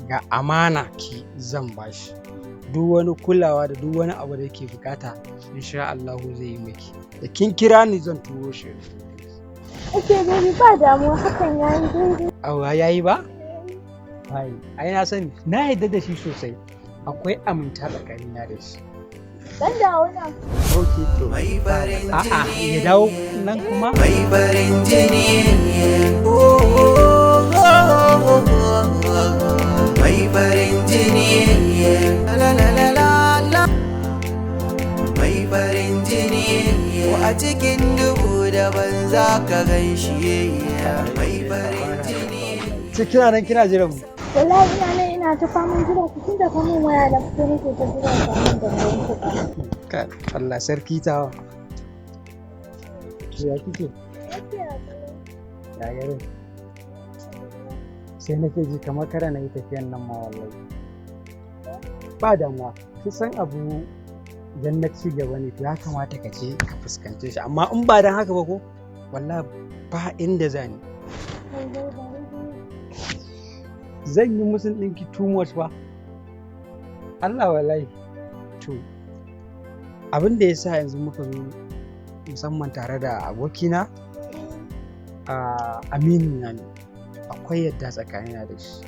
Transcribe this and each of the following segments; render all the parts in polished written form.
Ga amana ki zan bashi duk wani kulawa da duk wani abu da yake bukata, insha Allahu zai yi miki. Da kin kira ni zan turo shi. Okay baby, ba damuwa, hakan yayi daidai. Awa, yayi ba? Ai, ai na sani, na yarda da shi sosai. Akwai aminta tsakanina da shi. Dan dawo nan. Okay, to. Mai farin A'a, jini. ya dawo nan kuma? Mai farin jini. Oh, oh, oh, oh. Mai farin jini. La la la la la. Mai farin jini. Ko a cikin dubu daban za ka gan shi. Mai farin jini. Ce kina nan kina jiran mu. Wallahi ina nan ina ta faman jira ku tun da ka min waya na fito nake ta jira ka min da ban ku ba. Kai, Allah sarki tawa. To, ya kike? Ya garin? Sai nake ji kamar kada na yi tafiyan nan ma wallahi. Ba damuwa. Kin san abu idan na ci gaba ne, to ya kamata ka je ka fuskance shi, amma in ba dan haka ba ko wallahi ba inda za ni. Zan yi missing ɗinki too much ba. Allah wallahi. To, abin da ya sa yanzu muka zo musamman tare da abokina, a amini na ne, akwai yadda tsakanina da shi.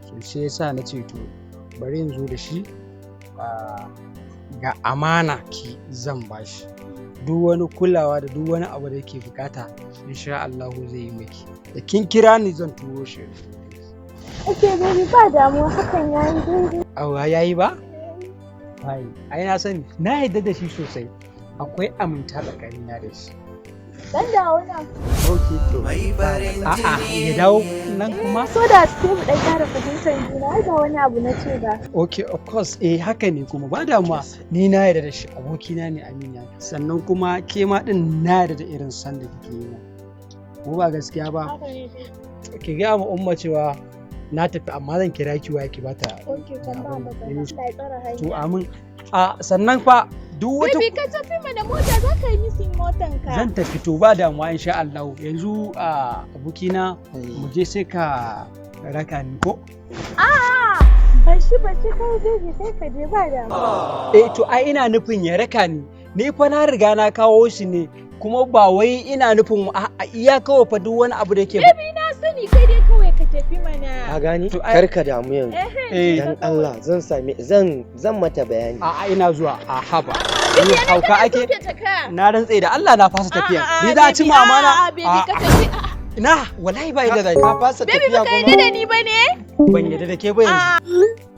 So shi ya sa na ce to bari in zo da shi, ga amana ki zan bashi duk wani kulawa da duk wani abu da yake bukata, insha Allahu zai yi miki. Da kin kira ni zan turo shi. Okay baby, ba damuwa, hakan yayi daidai. Awa, yayi ba? Ai, ai na sani, na yarda da shi sosai. Akwai aminta tsakanina da shi. Dan dawo nan. Okay, to. Mai farin A'a, jini. ya dawo nan kuma? So da sai mu dan ƙara fahimtar juna, ai ba wani abu na ce ba. Okay, of course, eh, haka ne kuma ba damuwa. Ni na yarda da shi, abokina ne, amina. Sannan kuma ke ma din na yarda da irin san da kike yi min. Ko ba gaskiya ba? Haka ne dai. Ki ga ma Umma cewa na tafi, amma zan kira ki waya ki bata. Okay, kan ba matsala. Allah ya tsara hanya. To, amin. A sannan fa duk wata Baby, ka tafi mana, mota za ka yi missing motan ka. Zan tafi, to ba damuwa insha Allah. Yanzu a abokina mu je sai ka raka ni ko? A'a, bashi bashi kai baby, sai ka je, ba damuwa. Eh, to ai ina nufin ya raka ni. Ni fa na riga na kawo shi ne, kuma ba wai ina nufin a iya kawai fa duk wani abu da yake Baby, na sani, kai dai kawai ka tafi mana. Ka gani? To ai- Kar ka damu yanzu. Eh. Dan Allah zan sami zan mata bayani. A ina zuwa, a haba. Baby, Ni yana hauka kana ake. sauke jaka. Na rantse da Allah na fasa tafiya. A'a, Ni za a ci baby, mu amana. a'a, baby, ka tafi. A'a, Ina wallahi ba yadda zai. Ka fasa Baby, tafiya baka kuma. yarda da ni ba ne? Ban yadda da ke ba yanzu. A'a.